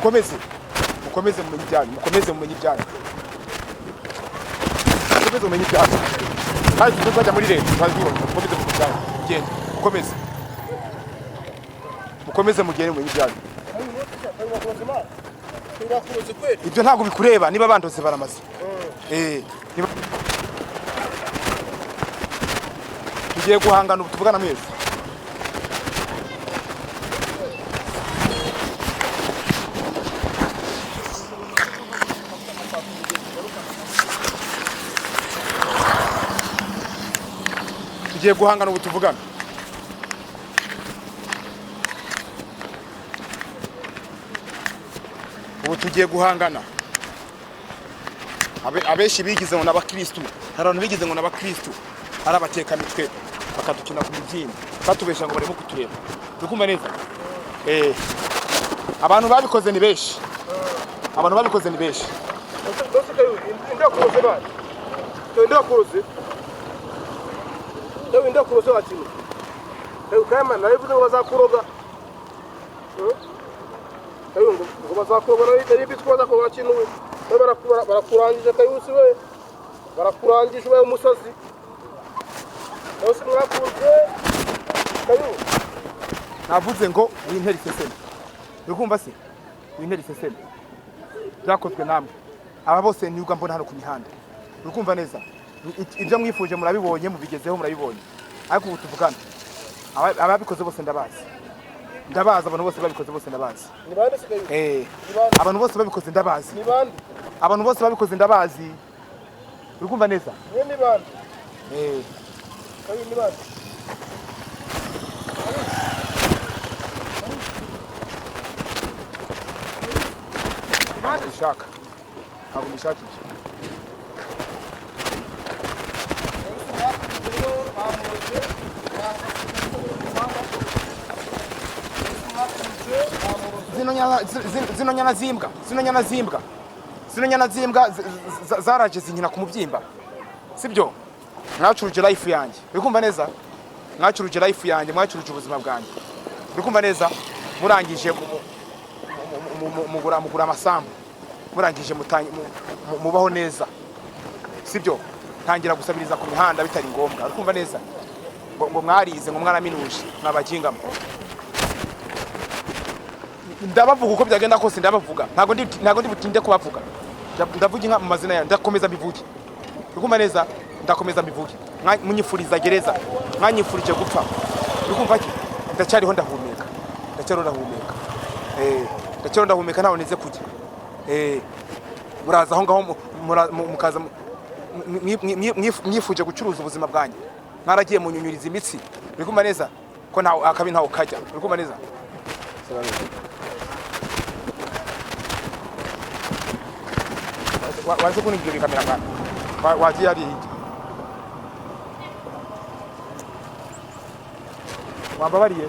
Mukomeze, mukomeze mumenye ibyanyu, mukomeze mumenye ibyanyu, mukomeze mumenye ibyanyu. Kandi tuzajya muri leta tuzabibona. Mukomeze mumenye ibyanyu, mugende, mukomeze, mukomeze mugende mumenye ibyanyu. Ibyo ntabwo bikureba. Niba bandoze baramaze. Tugiye guhangana ubu tuvugana mwese. Tugiye guhangana ubu tuvugana. Ubu tugiye guhangana. Abenshi bigize ngo n'abakristu, hari abantu bigize ngo n'abakristu, ari abatekamitwe, bakadukina ku mibyimba, batubesha ngo barimo kutureba. Uri neza? Abantu babikoze ni benshi, abantu babikoze ni benshi. Ndakuroze bana, ndakuroze, ndakuroze wakino kama narivuze ngo bazakuroga, ngo bazakuroga, nari bizi ko bazakuroga wakino we. Barakurangije Kayusi we, barakurangije, ubaye umusazi. Kayusi mwakunze Kayusi. Navuze ngo wintera iseseme, uri kumva se? Wintera iseseme, byakozwe namwe. Aba bose nibwo mbona hano ku mihanda, uri kumva neza? Ibyo mwifuje murabibonye, mubigezeho, murabibonye. Ariko ubu tuvugana, ababikoze bose ndabazi, ndabazi. Abantu bose babikoze bose ndabazi. Ni bande se Kayusi? Abantu bose babikoze ndabazi. Ni bande? Abantu bose babikoze ndabazi, uri kumva neza? Ni bande? Kayusi, ni bande? Ntabwo mbishaka, ntabwo mbishaka ibyo. Zino nyana zimbwa, zino nyana zimbwa, zino nyana zimbwa zaraje zinkina ku mubyimba, sibyo? Mwacuruje life yanjye, uri kumva neza? Mwacuruje life yanjye, mwacuruje ubuzima bwanjye, uri kumva neza? Murangije mugura amasambu, murangije mubaho neza, sibyo? Ntangira gusabiriza ku mihanda bitari ngombwa, uri kumva neza? Ngo mwarize, ngo mwaraminuje, mwabagingamo. Ndabavuga uko byagenda kose, ndabavuga. Ntabwo ndi butinde kubavuga. Ndavuga inka mu mazina yayo, ndakomeza mbivuge, uri kumva neza? Ndakomeza mbivuge. Munyifuriza gereza, mwanyifurije gupfa, uri kumva ki? Ndacyariho ndahumeka, ndacyariho ndahumeka, ndacyariho ndahumeka, ntaho nize kujya. Muraza aho ngaho mukaza mwifuje gucuruza ubuzima bwanjye, mwaragiye munyunyuriza imitsi, uri kumva neza ko ntawe akabi ntawe kajya, uri kumva neza? Waje kuningira ikamera mwana. Wagiye ari hirya, wambabariye,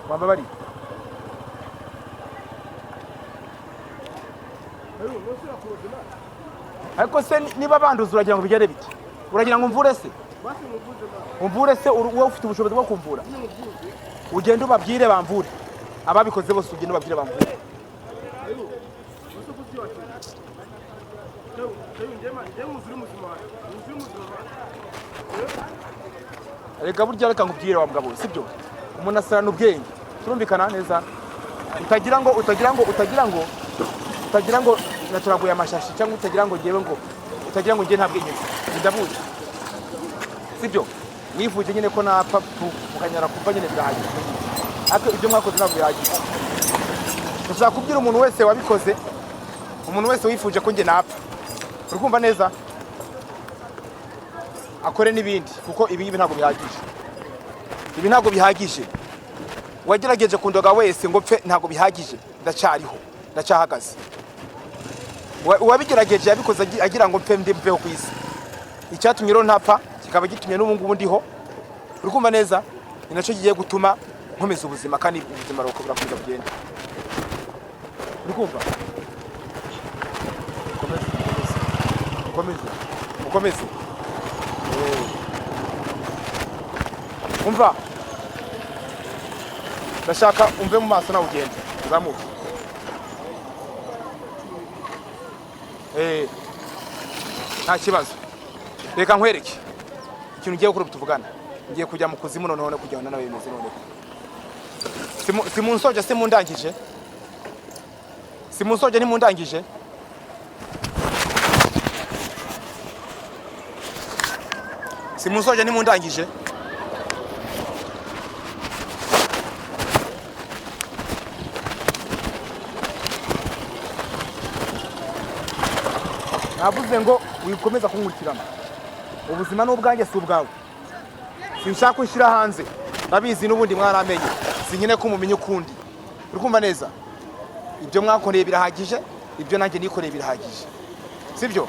wambabariye. Ariko se niba banduza, uragira ngo bigere bite? Uragira ngo umvure se? Umvure se? Wowe ufite ubushobozi bwo kumvura? Ugende ubabwire bamvure, ababikoze bose, ugende ubabwire bamvure. Reka burya, reka nkubwire wa mugabo, sibyo? Umuntu asarana ubwenge, turumvikana neza? Utagira ngo naturaguye amashashi, cyangwa utagira ngo ngewe, ngo utagira ngo ngewe nta bwenge mfite. Ndabuzi, sibyo? Mwifuje nyine ko napfa mukanyara kuva nyine, birahagije. Ariko ibyo mwakoze ntabwo bihagije. Ndashaka kubwira umuntu wese wabikoze, umuntu wese wifuje ko njye napfa, uri kumva neza, akore n'ibindi, kuko ibi ngibi ntabwo bihagije, ibi ntabwo bihagije. Wagerageje kundoga wese ngo pfe, ntabwo bihagije. Ndacyariho, ndacyahagaze. Uwabigerageje yabikoze agira ngo mpfe, ndi mveho ku isi. Icyatumye rero ntapfa kikaba gitumye n'ubu ngubu ndiho, uri kumva neza? Ni nacyo kigiye gutuma nkomeza ubuzima, kandi ubuzima burakomeza kugenda, uri kumva? Mukomeze, mukomeze, mukomeze, mukomeze. Umva, ndashaka umve mu maso nawe, ugende uzamuke. Nta kibazo, reka nkwereke ikintu ugiye gukora. Ubu tuvugana ngiye kujya mu kuzimu noneho no kujyana nawe bimeze noneho. Simunsoje, simundangije, simunsoje, ntimundangije, simunsoje, ntimundangije. Navuze ngo wikomeza kunkurikirana, ubuzima ni ubwanjye, si ubwawe. Sinshaka ko ushyira hanze, ndabizi n'ubundi mwaramenye, sinkene ko mumenya ukundi. Uri kumva neza? Ibyo mwakoreye birahagije, ibyo nanjye nikoreye birahagije, sibyo?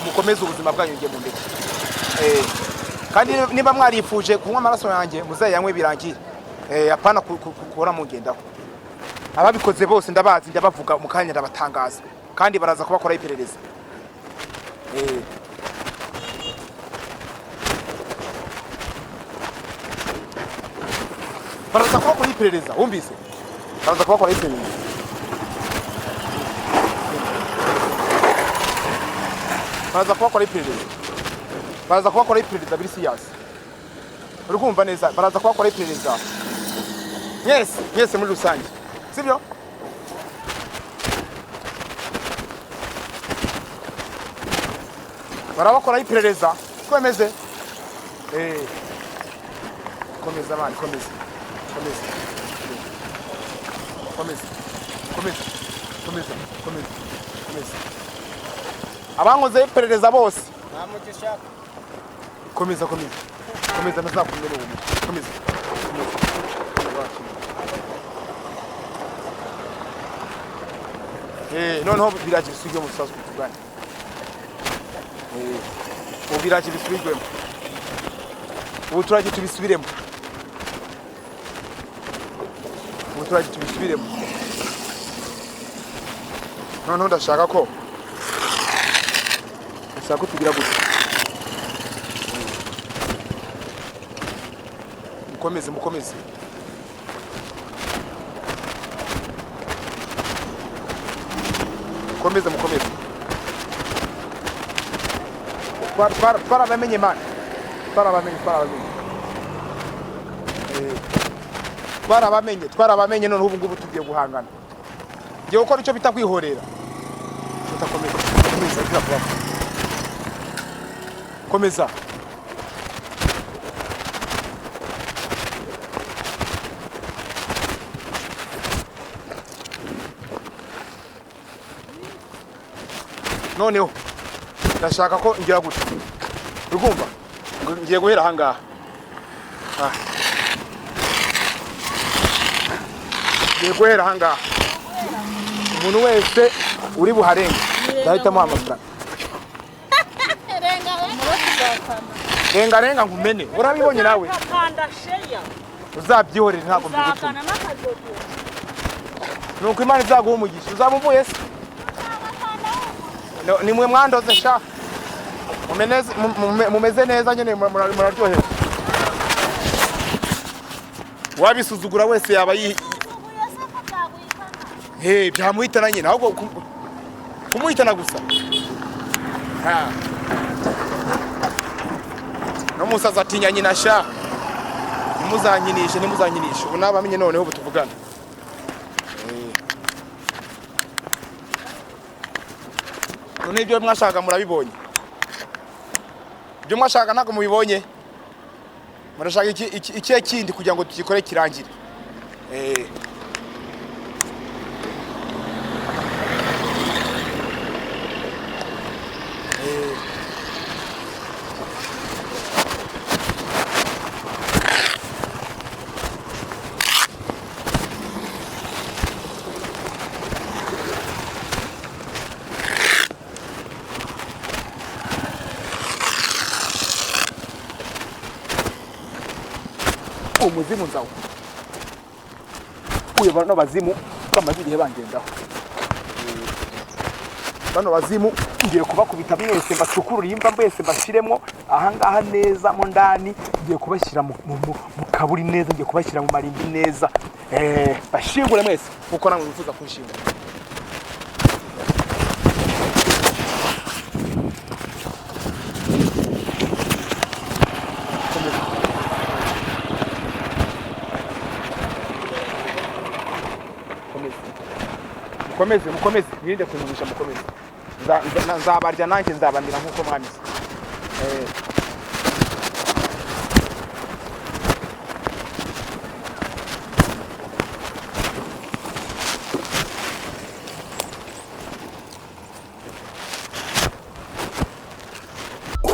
Mukomeze ubuzima bwanyu, njye mundeke. Kandi niba mwarifuje kunywa amaraso yanjye, muzayanywe birangire. Apana kuhora mungendaho. Ababikoze bose ndabazi, ndabavuga mu kanya, ndabatangaza, kandi baraza kubakoraho iperereza. Baraza kubakoraho iperereza, wumvise? Baraza kubakoraho iperereza, baraza kubakoraho iperereza, baraza kubakoraho iperereza biri serious. Uri kumva neza? Baraza kubakoraho iperereza mwese, mwese muri rusange, sibyo? Barabakoraho iperereza twemeze. Komeza mani, komeza, komeza, komeza, komeza, komeza, komeza, komeza. Abankozeho iperereza bose, komeza, komeza, komeza, ntazakumena uwo mutwe. Komeza, komeza, komeza. Noneho biraje bisubirwemo, musaza, tuvugane. Ubu biraje bisubirwemo, ubu turaje tubisubiremo, ubu turaje tubisubiremo. Noneho ndashaka ko tugira gutya. Mukomeze, mukomeze, mukomeze, mukomeze. Twarabamenye man, twarabamenye, twarabamenye. Twarabamenye, twarabamenye. Noneho ubu ngubu tugiye guhangana, ngiye gukora icyo bita kwihorera. Utakomeza, komeza, gira vuba, komeza. Noneho ndashaka ko ngira gutya, urumva? Ngiye guhera ahangaha. Ah. Ngiye guhera ahangaha, umuntu wese uri buharenge ndahita amuha amafaranga. Renga, renga nkumene, urabibonye nawe. Kanda share. Uzabyihorere, ntabwo mbigutuma. Uzakana n'akadodo. Nuko Imana izaguha umugisha, uzaba uvuye se. No, ni mwe mwandoze sha. Mumeze neza nyine, muraryohewe. Wabisuzugura wese yaba yi He, byamuhitana nyine, ahubwo kumuhitana gusa. Ha. No musaza atinya nyina sha. Ntimuzankinishe, ntimuzankinishe. Ubu nabamenye, noneho ubu tuvugana. None ibyo mwashaka murabibonye? Ibyo mwashaka ntabwo mubibonye? Murashaka iki ikihe kindi kugira ngo tugikore kirangire? Umuzimu nzawo uyu, bano bazimu bamaze igihe bangendaho. Bano bazimu ngiye kubakubita mwese, mbacukurure imva mwese, mbashyiremo ahangaha neza mo ndani. Ngiye kubashyira mu kaburi neza, ngiye kubashyira mu marimbi neza, bashingure mwese nkuko namwe mwifuza kunshingura. Mukomeze, mukomeze, mwirinde kuntumisha, mukomeze. Nzabarya nanjye, nzabamira nk'uko mwamize.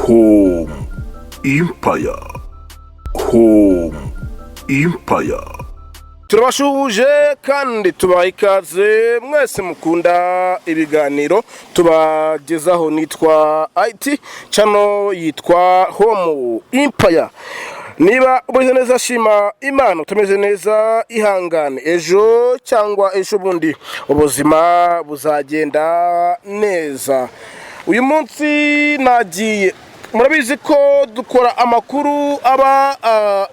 Home Empire. Home Empire. Turabashuhuje kandi tubaha ikaze mwese mukunda ibiganiro tubagezaho. Nitwa IT, channel yitwa Home Empire. Niba umeze neza, shima Imana. Utameze neza, ihangane, ejo cyangwa ejo bundi ubuzima buzagenda neza. Uyu munsi nagiye, murabizi ko dukora amakuru aba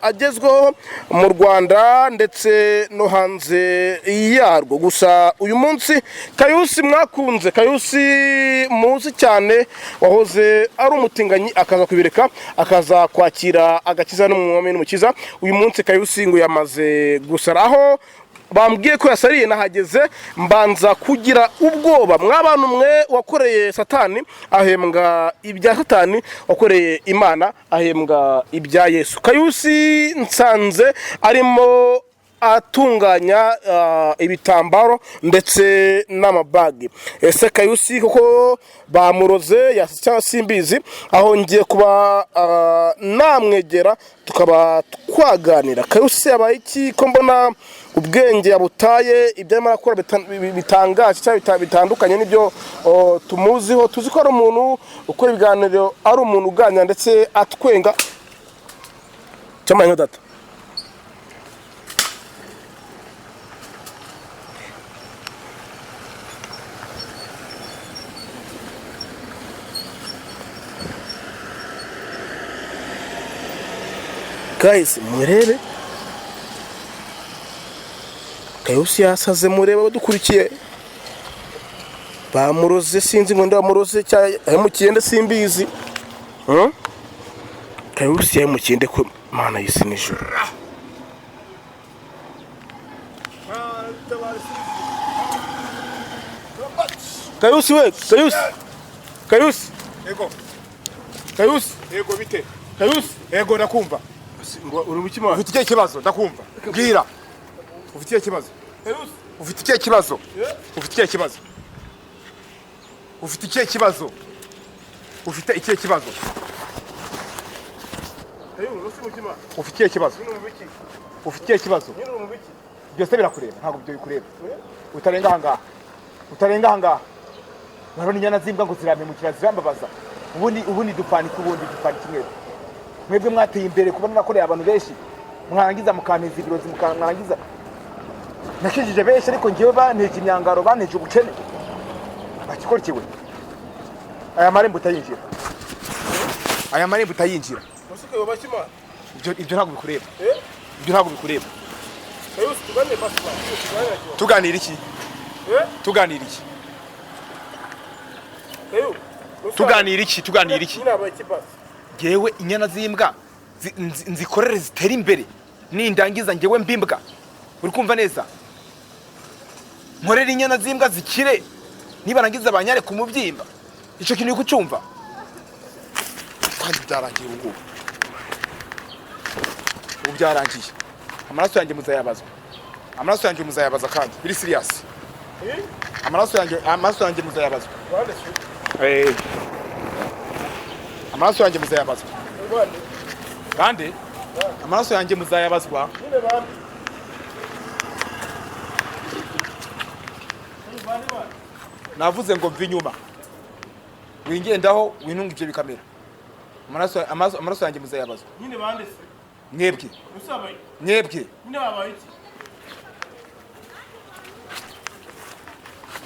agezweho mu Rwanda ndetse no hanze yarwo. Gusa uyu munsi Kayusi mwakunze, Kayusi muzi cyane, wahoze ari umutinganyi akaza kubireka, akaza kwakira agakiza n'umwami n'umukiza. Uyu munsi Kayusi ngo yamaze gusara, aho bambwiye ko yasariye. Nahageze mbanza kugira ubwoba. Mw'abantu mwe, wakoreye Satani ahembwa ibya Satani, wakoreye Imana ahembwa ibya Yesu. Kayusi nsanze arimo atunganya ibitambaro ndetse n'amabagi. Ese Kayusi kuko bamuroze cyangwa simbizi? Aho ngiye kuba namwegera tukaba twaganira. Kayusi yabaye iki ko mbona ubwenge yabutaye? Ibyo arimo arakora bitangaje cyangwa bitandukanye n'ibyo tumuziho. Tuzi ko ari umuntu ukora ibiganiro, ari umuntu uganira ndetse atwenga cyangwa nka data. Guys, murebe, Kayusi yasaze. Murebe abadukurikiye, bamuroze, sinzi ngo ndamuroze cyangwa yahemukiye nde, simbizi. Kayusi yahemukiye nde ko Mana y'isi n'ijuru? Kayusi we, Kayusi, Kayusi! Yego. Kayusi! Yego, bite? Kayusi! Yego, ndakumva. Ngo uri mu kimana? Ufite ikihe kibazo? Ndakumva, mbwira, ufite ikihe kibazo? Kayusi! Ufite ikihe kibazo? Ufite ikihe kibazo? Ufite ikihe kibazo? Ufite ikihe kibazo? Kayusi, uri mu kimana? Ufite ikihe kibazo? Nyine uri mu biki? Ufite ikihe kibazo? Nyine uri mu biki? Byose birakureba? Ntabwo ibyo bikureba. Utarenga ahangaha, utarenga ahangaha. Murabona inyana z'imbwa ngo zirampemukira, zirambabaza. Ubundi dupfana iki? Ubundi dupfana iki? Mwebwe mwateye imbere kuba narakoreye abantu benshi, mwarangiza mukanteza ibirozi, mwarangiza. Nakijije benshi, ariko ngewe banteje imyangaro, banteje ubukene. Bakikorikiwe aya marembo utayinjira, aya marembo utayinjira. Musuke bakimana. Ibyo ntabwo bikureba. Eh? Ibyo ntabwo bikureba. Kayusi, tuganire basi, tuganire. Tuganira iki? Eh? Tuganira iki? Kayusi! Tuganira iki? Tuganira iki? Nyine habaye iki basi? Ngewe inyana z'imbwa nzikorere zitere imbere, nindangiza ngewe mbimbwa. Uri kumva neza? Nkorere inyana z'imbwa zikire, nibarangiza banyare ku mubyimba. Icyo kintu uri kucyumva? Kandi byarangiye ubu ngubu, ubu byarangiye. Amaraso yanjye muzayabazwa, amaraso yanjye muzayabaza, kandi biri serious. Amaraso yanjye, amaraso yanjye muzayabazwa. Bande se? Amaraso yanjye muzayabazwa. Bande? Kandi amaraso yanjye muzayabazwa. Nyine bande? Bande, bande. Navuze ngo mva inyuma, wingendaho, winunga ibyo bikamera. Amaraso yanjye muzayabazwa. Nyine bande se? Mwebwe. Usabaye? Mwebwe. Nyine habaye iki?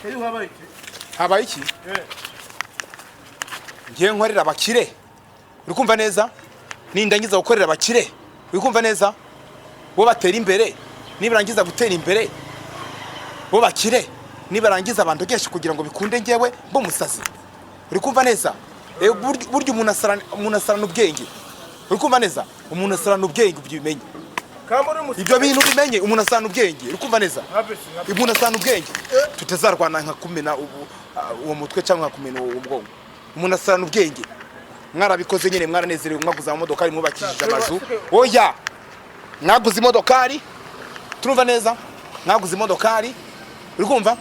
Kayusi, habaye iki? Habaye iki? Eh. Ngiye nkorera abakire, uri kumva neza? Nindangiza gukorera abakire, uri kumva neza, bo batera imbere. Nibarangiza gutera imbere, bo bakire, nibarangiza bandogeshe kugira ngo bikunde ngewe bo musazi. Uri kumva neza? Burya umuntu asarana ubwenge, uri kumva neza? Umuntu asarana ubwenge, ubyo ubimenye. Kamba uri Ibyo bintu bimenye, umuntu asana ubwenge. Uri kumva neza? Umuntu asana ubwenge, tutazarwana nkakumena uwo mutwe cyangwa nkakumena uwo mugongo. Umuntu asana ubwenge. Mwarabikoze nyine, mwaranezerewe, mwaguze amamodokari, mwubakishije amazu. Oya, mwaguze imodokari, turumva neza, mwaguze imodokari, uri kumva,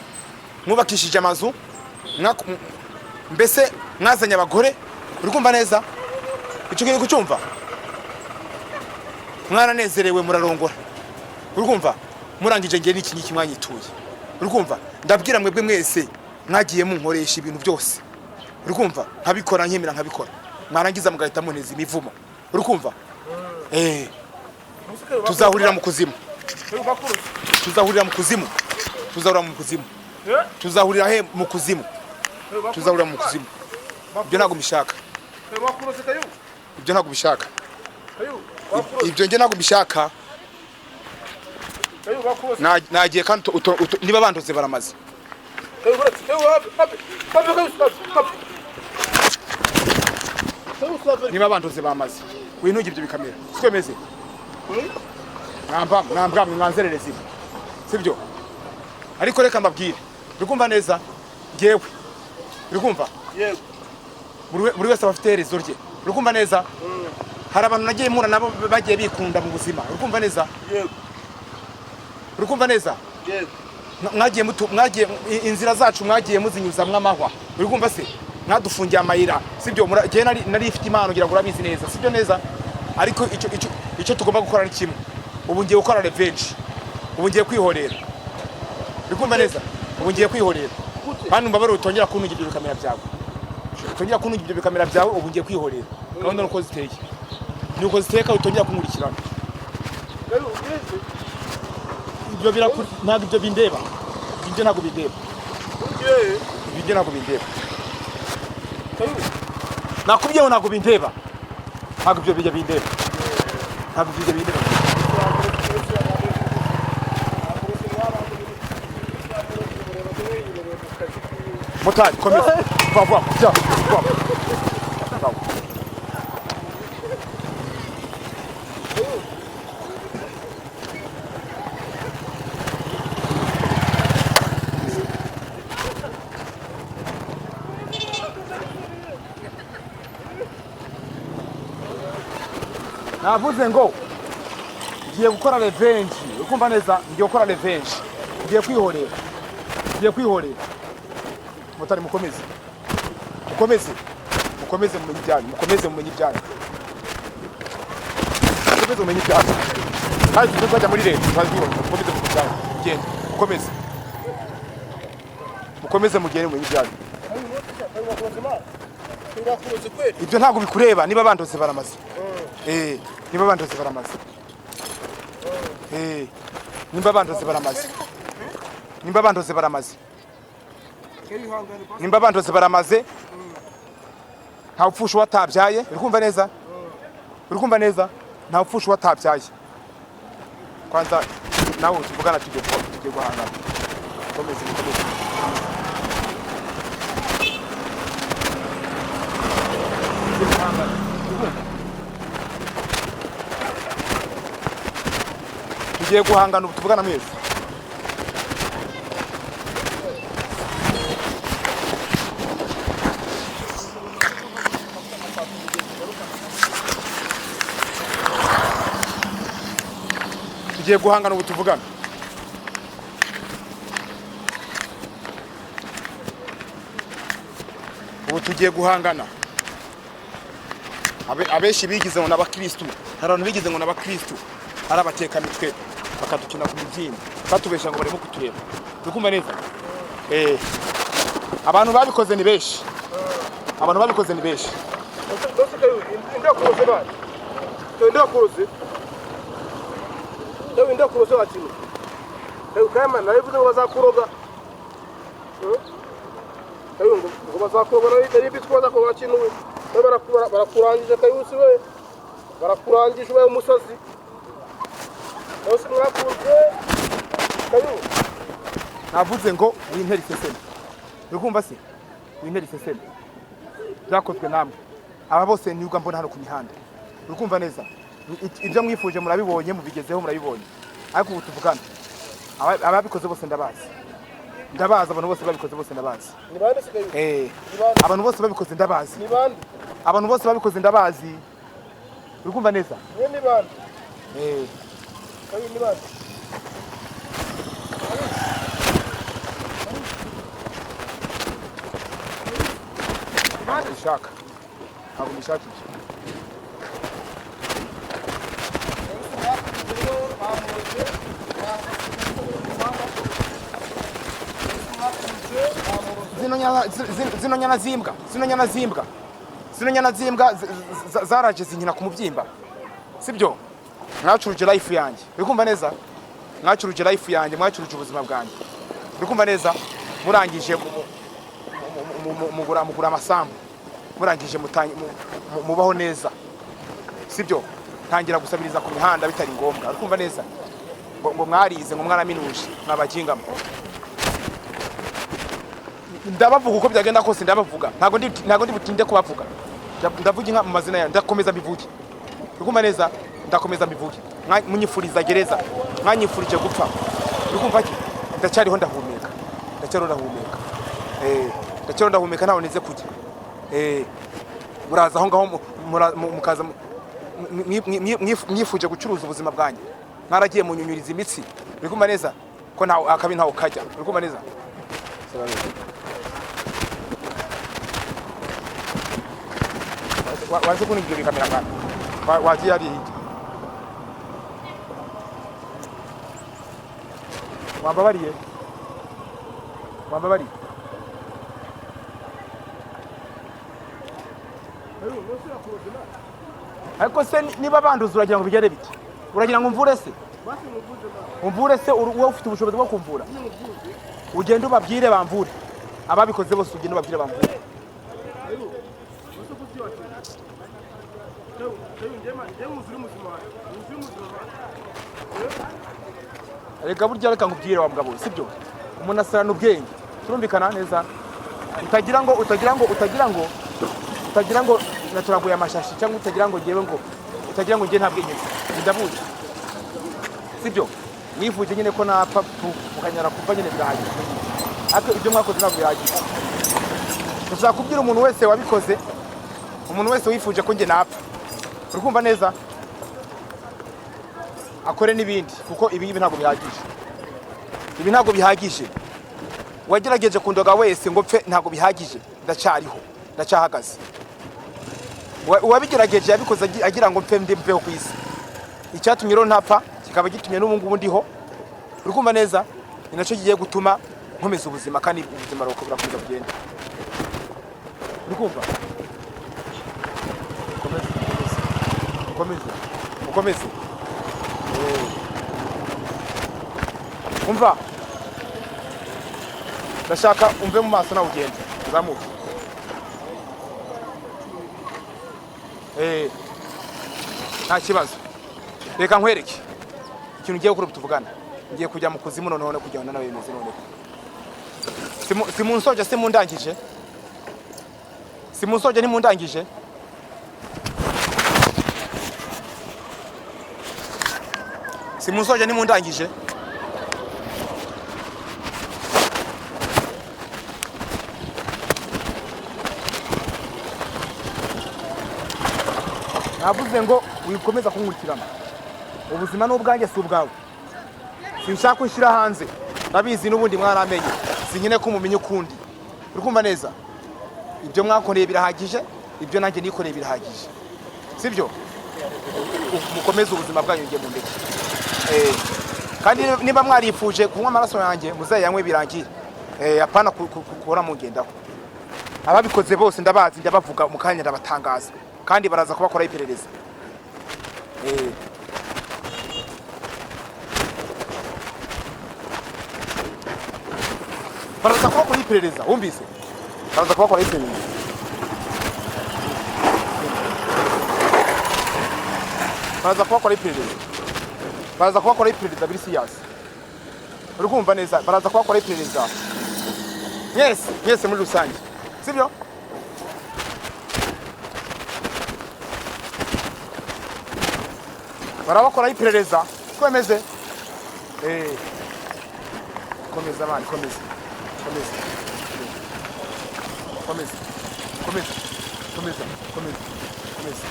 mwubakishije amazu, mbese mwazanye abagore, uri kumva neza, icyo kintu kucyumva, mwaranezerewe, murarongora, uri kumva, murangije ngiye n'iki ngiki mwanyituye, uri kumva. Ndabwira mwebwe mwese mwagiye munkoresha ibintu byose, uri kumva, nkabikora, nkemera nkabikora, mwarangiza mugahita muneza imivumo, uri kumva. Tuzahurira mu kuzimu, tuzahurira mu kuzimu, tuzahurira mu kuzimu, tuzahurira he? Mu kuzimu, tuzahurira mu kuzimu. Ibyo ntabwo mbishaka, ibyo ntabwo mbishaka, ibyo njye ntabwo mbishaka. Nagiye kandi niba bandoze baramaze. Niba bandoze bamaze, wintuge ibyo bikamera siko bimeze. Mwamba mwambwa mwanzerereza ibi sibyo? Ariko reka mbabwire, uri kumva neza, ngewe, uri kumva, Yego. Buri wese aba afite iherezo rye, uri kumva neza. Hari abantu nagiye mpura nabo bagiye bikunda mu buzima, uri kumva neza. Yego. Uri kumva neza. Yego. Mwagiye mwagiye inzira zacu mwagiye muzinyuzamwo amahwa, uri kumva se, mwadufungiye amayira sibyo? Njyewe nari ifite impano, ngira ngo urabizi neza, sibyo neza? Ariko icyo tugomba gukora ni kimwe. Ubu ngiye gukora revenge, ubu ngiye kwihorera, uri kumva neza, ubu ngiye kwihorera. Hano mbabare, utongera kuntunga ibyo bikamera byawe, utongera kuntunga ibyo bikamera byawe. Ubu ngiye kwihorera, gahunda nuko ziteye, nuko ziteye, kandi utongera kunkurikirana. Ibyo birakuri, ntabwo ibyo bindeba, ibyo ntabwo bindeba, ibyo ntabwo bindeba. Nakubwiye ngo ntabwo bindeba, ntabwo ibyo bijya bindeba, ntabwo ibyo bindeba. Motari, komeza vuba vuba, jya vuba vuba. Navuze ngo ngiye gukora revenge, ukumva neza, ngiye gukora revenge, ngiye kwihorera, ngiye kwihorera. Motari, mukomeze, mukomeze, mukomeze, mumenye ibyanyu, mukomeze mumenye ibyanyu, mukomeze mumenye ibyanyu. Kandi tujye twajya muri leta twazibona. Mukomeze mumenye ibyanyu, mugende, mukomeze, mukomeze, mugende mumenye ibyanyu. Ibyo ntabwo bikureba. Niba bandoze baramaze. Niba bandoze baramaze. Nimba bandoze baramaze, nimba bandoze baramaze, nimba bandoze baramaze. Nta upfusha uwatabyaye, uri kumva neza, uri kumva neza, nta upfusha uwatabyaye. Kwanza nawe tuvugana, tugiye guhangana. Mukomeze, mukomeze. Tugiye guhangana. Tugiye guhangana ubu tuvugana mwese. Tugiye guhangana ubu tuvugana. Ubu tugiye guhangana. Abenshi bigize ngo n'abakristu, hari abantu bigize ngo n'abakristu, ari abatekamitwe, bakadukina ku mibyimba, batubesha ngo barimo kutureba. Uri kumva neza? Abantu babikoze ni benshi, abantu babikoze ni benshi. Ndakuroze bana, ndakuroze, ndakuroze wakino kama narivuze ngo bazakuroga, ngo bazakuroga, nari mbizi ko bazakuroga wakino we. Barakurangije kayusi we, barakurangije, ubaye umusazi. Kayusi mwakunze kayu. Navuze ngo wintera iseseme, uri kumva se? Wintera iseseme, byakozwe namwe aba bose nibwo mbona hano ku mihanda, uri kumva neza? Ibyo mwifuje murabibonye, mubigezeho, murabibonye. Ariko ubu tuvugana, ababikoze bose ndabazi, ndabazi. Abantu bose babikoze bose ndabazi. Ni bande se, Kayumba? Ni bande? Abantu bose babikoze ndabazi. Ni bande? Abantu bose babikoze ndabazi, uri kumva neza? Mwe ni bande? Eh. Kayumba, ni bande? Ntabwo mbishaka, ntabwo mbishaka ibyo. Zino nyana zimbwa, zino nyana zimbwa, zino nyana zimbwa zaraje zinkina ku mubyimba, sibyo? Mwacuruje life yanjye, uri kumva neza? Mwacuruje life yanjye, mwacuruje ubuzima bwanjye, uri kumva neza? Murangije mugura amasambu, murangije mubaho neza, sibyo? Ntangira gusabiriza ku mihanda bitari ngombwa, uri kumva neza? Ngo mwarize, ngo mwaraminuje, mwabagingamo. Ndabavuga uko byagenda kose, ndabavuga. Ntabwo ndi butinde kubavuga. Ndavuga inka mu mazina yayo, ndakomeza mbivuge, uri kumva neza? Ndakomeza mbivuge. Munyifuriza gereza, mwanyifurije gupfa, uri kumva ki? Ndacyariho, ndahumeka, ndacyariho, ndahumeka. Ndacyariho, ndahumeka, ntaho nize kujya. Muraza aho ngaho mukaza mwifuje gucuruza ubuzima bwanjye, mwaragiye munyunyuriza imitsi, uri kumva neza ko ntawe akabi ntawe kajya, uri kumva neza? Waze kuno ibyo bikamera ngana. Wagiye hariya hirya, wambabariye, wambabariye. Ariko se niba banduza, uragira ngo bigere bite? Uragira ngo umvure se? Umvure se? Wowe ufite ubushobozi bwo kumvura? Ugende ubabwire bamvure, ababikoze bose, ugende ubabwire bamvure. Reka burya, reka nkubwire wa mugabo, sibyo? Umuntu asarana ubwenge, turumvikana neza? Utagira ngo naturaguye amashashi, cyangwa utagira ngo ngewe ngo utagira ngo ngewe nta bwenge mfite. Ndabuzi, sibyo? Mwifuje nyine ko napfa tu mukanyara kuva nyine, birahagije. Ariko ibyo mwakoze ntabwo bihagije. Ndashaka kubwira umuntu wese wabikoze, umuntu wese wifuje ko njye napfa, uri kumva neza, akore n'ibindi, kuko ibi ngibi ntabwo bihagije, ibi ntabwo bihagije. Wagerageje kundoga wese ngo pfe, ntabwo bihagije. Ndacyariho, ndacyahagaze. Uwabigerageje yabikoze agira ngo mpfe, ndi mveho ku isi. Icyatumye rero ntapfa kikaba gitumye n'ubu ngubu ndiho, uri kumva neza? Ni nacyo kigiye gutuma nkomeza ubuzima, kandi ubuzima burakomeza kugenda, uri kumva? Ukomeze, ukomeze, ukomeze, ukomeze. Umva, ndashaka umve mu maso, nawe ugende uzamuke. Nta kibazo. Reka nkwereke ikintu ugiye gukora ubu tuvugana. Ngiye kujya mu kuzimu noneho no kujyana nawe bimeze noneho. Simunsoje, simundangije, simunsoje, ntimundangije. Simunsoje, ntimundangije. Navuze ngo wikomeza kunkurikirana, ubuzima ni ubwanjye, si ubwawe. Sinshaka ko ushyira hanze, ndabizi n'ubundi mwaramenye, sinkene ko mumenya ukundi, uri kumva neza? Ibyo mwakoreye birahagije, ibyo nanjye nikoreye birahagije, sibyo? Mukomeze ubuzima bwanyu, ngiye mu ndeke. Kandi niba mwarifuje kunywa amaraso yanjye, muzayanywe birangire. Apana guhora mugendaho. Ababikoze bose ndabazi, ndabavuga mu kanya, ndabatangaza, kandi baraza kubakoraho iperereza. Baraza kubakoraho iperereza, wumvise? Baraza kubakoraho iperereza, baraza kubakoraho iperereza, baraza kubakoraho iperereza biri serious, uri kumva neza? Baraza kubakoraho iperereza mwese, mwese muri rusange, sibyo? Barabakoraho iperereza twemeze. Komeza mani, komeza, komeza, komeza, komeza, komeza, komeza, komeza.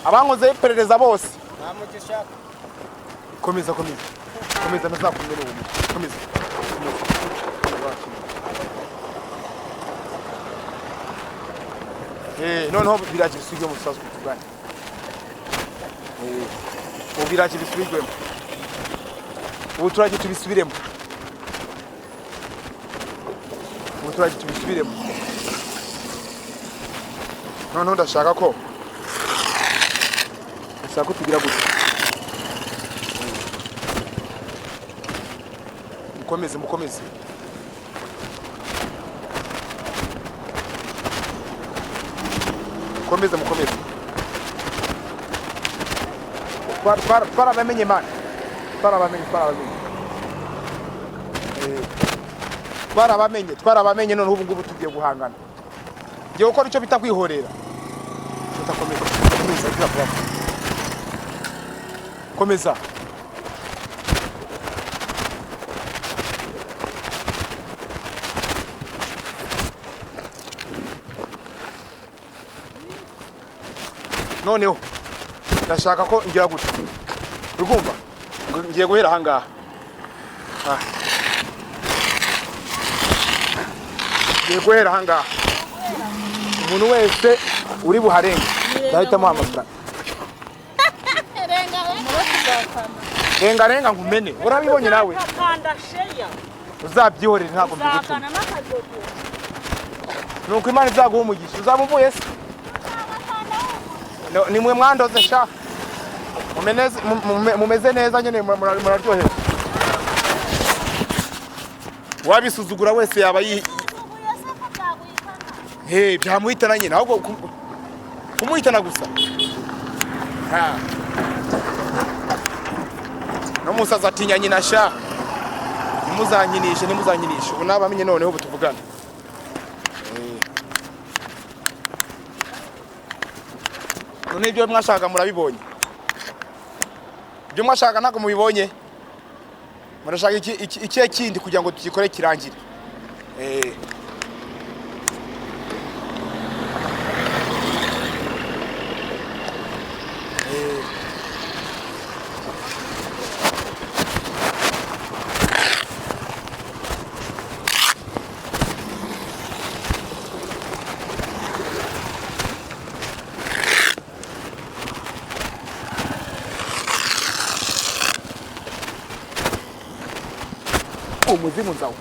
Abankozeho iperereza bose, komeza, komeza, komeza, ntazakumena uwo mutwe. Komeza, komeza. Noneho biraje bisubirwemo, musaza tuvugane. Ubu biraje bisubirwemo, ubu turaje tubisubiremo, ubu turaje tubisubiremo. Noneho ndashaka ko tugira gutya. Mukomeze, mukomeze, mukomeze, mukomeze. Twarabamenye mani, twarabamenye, twarabamenye. Twarabamenye, twarabamenye. Noneho ubu ngubu tugiye guhangana, ngiye gukora icyo bita kwihorera. Tutakomeza, komeza, gira vuba, komeza. Noneho ndashaka ko ngira gutya, urumva ngiye guhera ahangaha. Ngiye guhera ahangaha, umuntu wese uri buharenge ndahita amuha amafaranga. Renga, renga nkumene, urabibonye nawe. Kanda share. Uzabyihorere, ntabwo mbigutuma. Uzakana n'akadodo. Nuko Imana izaguha umugisha, uzaba uvuye se. Ni mwe mwandoze sha. Mumeze neza nyine, muraryohewe. Wabisuzugura wese yaba yi He, byamuhitana nyine, ahubwo kumuhitana gusa. Ha. N'umusaza atinya nyina sha. Ntimuzanyinishe, ntimuzanyinishe. Ubu nabamenye noneho ubu tuvugana. None ibyo mwashaka murabibonye. Ibyo mwashaka ntabwo mubibonye. Murashaka iki ikihe kindi kugira ngo tugikore kirangire? Umuzimu nzawo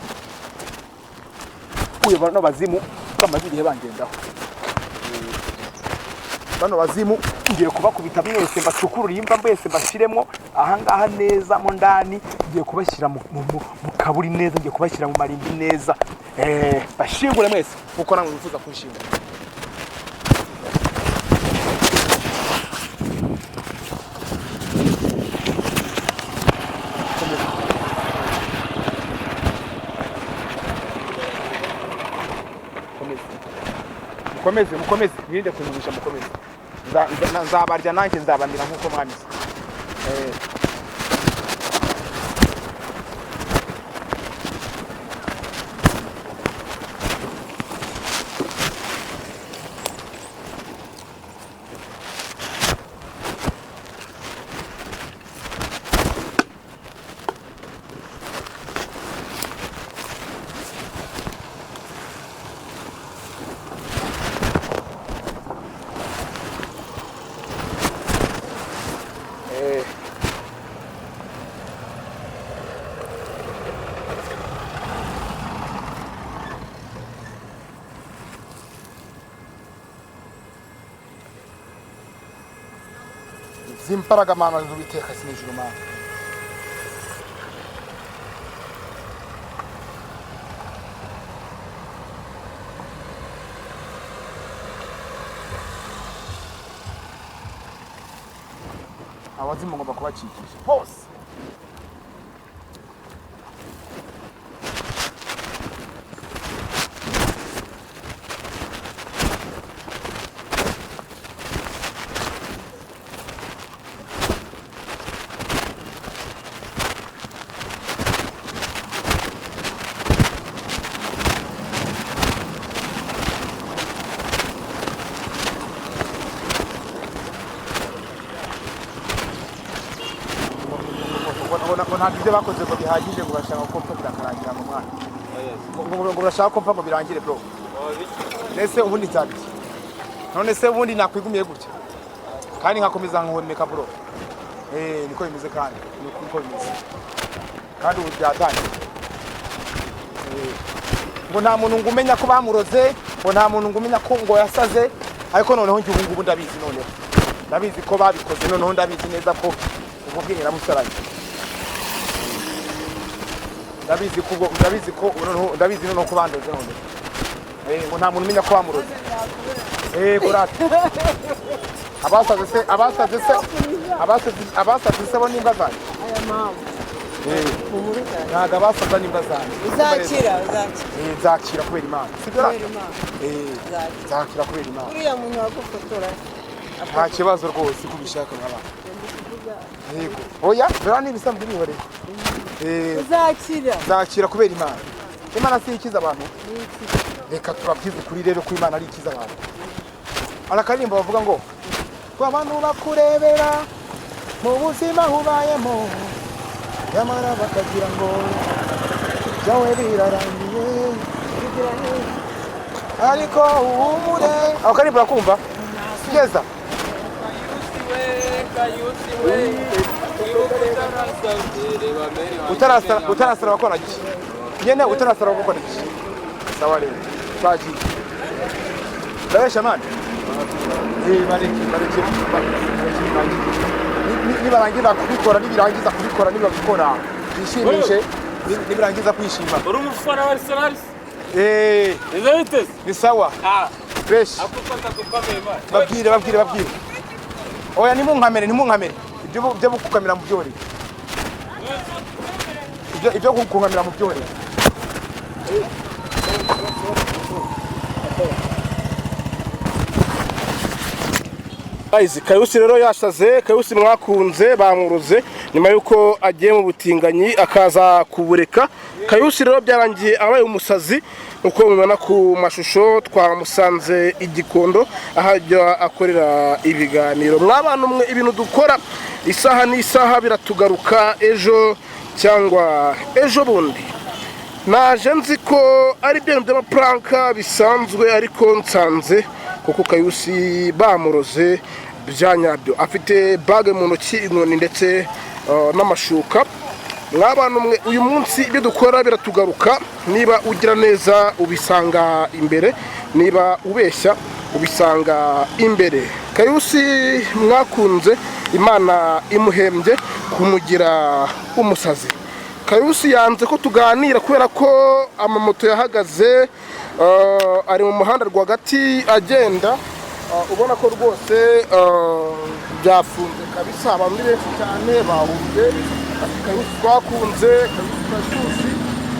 uyu, bano bazimu bamaze igihe bangendaho. Bano bazimu ngiye kubakubita mwese, mbacukurure imva mwese, mbashyiremo ahangaha neza mo ndani. Ngiye kubashyira mu kaburi neza, ngiye kubashyira mu marimbi neza, bashingure mwese nkuko namwe mwifuza kunshingura. Mukomeze, mukomeze, mwirinde kungumisha, mukomeze. Nzabarya nanjye, nzabamira nkuko mwamize. Zimbaraga mana z'Uwiteka sinijuru mana. Abazimu ngomba kubakikisha bose. Ngo ntabwo ibyo bakoze ngo bihagije, ngo bashaka ko mpfa birakarangira mu mwana, ngo bashaka ko mpfa ngo birangire, bro. Nese ubundi nzabiki? None se ubundi nakwigumiye gutya kandi nkakomeza nkuhumeka, bro? Niko bimeze, kandi niko bimeze, kandi ubu byatangiye. Ngo nta muntu ngo umenya ko bamuroze, ngo nta muntu ngo umenya ko ngo yasaze, ariko noneho njye ubu ngubu ndabizi, noneho ndabizi ko babikoze, noneho ndabizi neza ko ubwo bwenge namusaranye. Ndabizi ko ubwo, ndabizi ko noneho, ndabizi noneho ko bandoze noneho. Ngo nta muntu umenya ko bamuroze. Kurata abasaze se, abasaze se, abasaze se bo n'imbwa zanjye. Aya mpamvu. Ntabwo abasaza n'imbwa zanjye. Uzakira, uzakira. Nzakira kubera Imana, sibyo? Kubera Imana. Uzakira. Nzakira kubera Imana. Uriya muntu wagufotora. Nta kibazo rwose, uko ubishaka nk'abantu. Yego, oya, biriya ni ibisanzwe, bihoreye. Uzakira. Nzakira kubera Imana. Imana si ikiza abantu? Reka turabwize ukuri rero ko Imana ari ikiza abantu. Hari akaririmbo bavuga ngo abantu bakurebera mu buzima ubayemo, nyamara bakagira ngo byawe birarangiye, ariko uhumure. Ako karirimbo urakumva kugeza. Kayusi we, ibuka utarasabye, reba mbere wanjye. Utarasara, utarasara wakora iki nyene? Utarasara wakora iki? Sawa rero, twagiye. Ndabesha mani? Bareke, bareke, bareke birangire. Nibarangiza kubikora, nibirangiza kubikora, nibabikora bishimishe, nibirangiza kwishima. Uri umufana wa Arsenal? Eh. Izo biteze? Ni sawa. Ah. Fresh. Akufata gukomeye man. Babwire, babwire, babwire. Oya, nimunkamere, nimunkamere. Ibyo kukamira mu byorere, ibyo kunkamira mu byorere. Guys, Kayusi rero yasaze. Kayusi mwakunze bamuroze nyuma yuko agiye mu butinganyi akaza kubureka. Kayusi rero byarangiye abaye umusazi, uko mubibona ku mashusho. Twamusanze igikondo aho ajya akorera ibiganiro. Mwabana umwe, ibintu dukora isaha n'isaha biratugaruka ejo cyangwa ejo bundi. Naje nzi ko ari ibintu by'amapuranka bisanzwe, ariko nsanze kuko Kayusi bamuroze bya nyabyo. Afite bage mu ntoki, inkoni ndetse n'amashuka. Mwabana umwe, uyu munsi ibyo dukora biratugaruka. Niba ugira neza ubisanga imbere, niba ubeshya ubisanga imbere. Kayusi mwakunze, Imana imuhembye kumugira umusazi. Kayusi yanze ko tuganira kubera ko amamoto yahagaze, ari mu muhanda rwagati agenda, ubona ko rwose byafunze kabisa. Abantu ni benshi cyane bahunze. Kayusi twakunze, Kayusi turatuzi,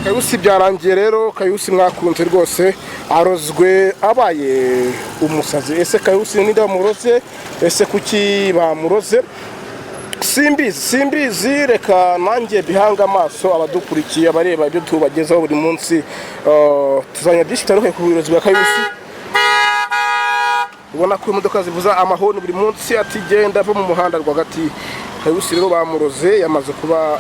Kayusi byarangiye rero. Kayusi mwakunze rwose arozwe abaye umusazi. Ese Kayusi ninde bamuroze? Ese kuki bamuroze? Simbizi, simbizi. Reka nanjye bihanga amaso abadukurikiye, abareba ibyo tubagezaho buri munsi. Tuzanya byinshi bitandukanye ku buyobozi bwa Kayusi. Ubona ko imodoka zivuza amahoni buri munsi ati genda ava mu muhanda rwagati. Kayusi rero bamuroze, yamaze kuba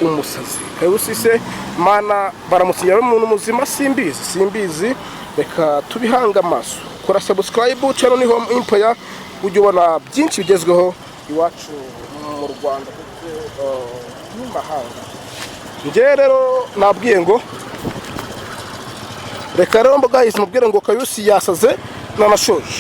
umusazi. Kayusi se mana baramusinyira ari umuntu muzima? Simbizi, simbizi. Reka tubihanga amaso. Kora subscribe, channel ni Home Empire, ujye ubona byinshi bigezweho iwacu mu Rwanda ndetse n'imahanga. Njye rero nabwiye ngo reka rero mboga mubwire ngo Kayusi yasaze, nanashoje.